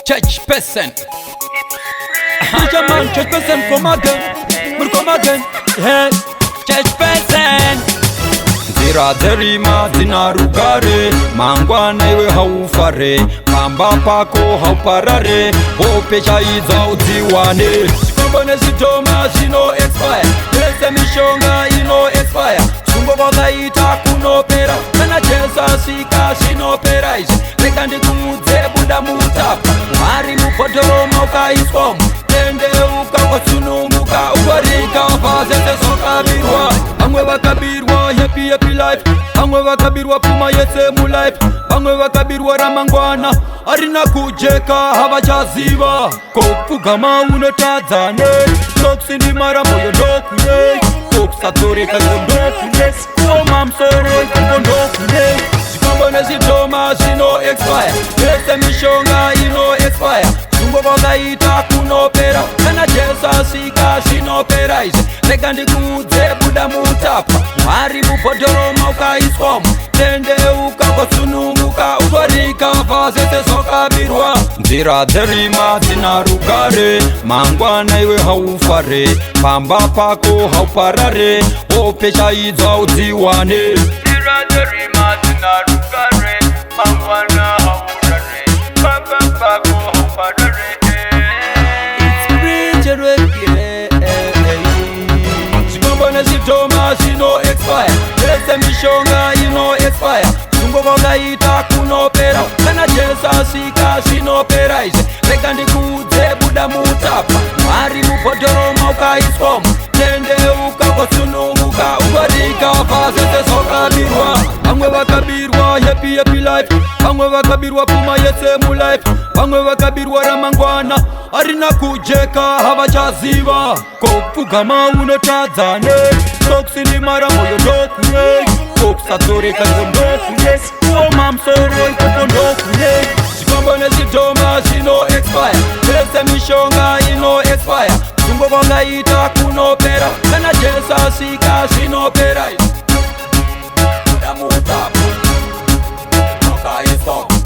Church person. Preacher man, church person, come again. Come again. Hey, church person. Nzira dzerima dzina rugare, mangwana iwe haufare, pamba pako hauparare, hope chaidzo haudziwane. Zvikombo nezvidhoma zvino expire, yese mishonga ino expire, sungo kwakaita kunopera, kana Jesu asvika zvinopera izvi. Rega ndikuudze, buda mutapa, Mwari mubhodhoro maukaiswamo, tendeuka ukasununguka, ukarikavha zvese zvakabirwa. Vamwe vakabirwa happy happy life, vamwe vakabirwa pfuma yese mulife, vamwe vakabirwa ramangwana harina kujeka, havachaziva kopfugama unotadzane kokusindimara moyo ndokune kokusadzoreka ndokune kuoma musoro ikoko ndokune. Zvikombo nezvidhoma zvino expire, yese mishonga ino expire, sungo kwakaita kunopera, kana Jesu asvika zvinopera izvi. Rega ndikuudze, buda mutapa, Mwari mubhodhoro maukaiswamo, tendeuka ukasununguka, ukarikavha zvese zvakabirwa. Nzira dzerima dzina rugare, mangwana iwe haufare, pamba pako hauparare, hope chaidzo haudziwane. Nzira dzerima dzina rugare, mangwana haurare, pamba pako hauparare. It's preacher again. Zvikombo nezvidhoma zvino expire, yese mishonga ino expire, sungo kwakaita kunopera, kana Jesu asvika zvinopera izvi. Rega ndikuudze, buda mutapa, Mwari mubhodhoro maukaiswamo, tendeuka ukasununguka, ukarikavha zvese zvakabirwa. Vamwe vakabirwa happy happy life, vamwe vakabirwa pfuma yese mulife, vamwe vakabirwa ramangwana harina kujeka, havachaziva kopfugama unotadzane kokusindimara moyo ndokune kokusadzoreka ndokune kuoma musoro ikoko ndokune. Zvikombo nezvidhoma zvino expire, yese mishonga ino expire, sungo kwakaita kunopera, kana Jesu asvika zvinopera. Buda mutapa makaiswa.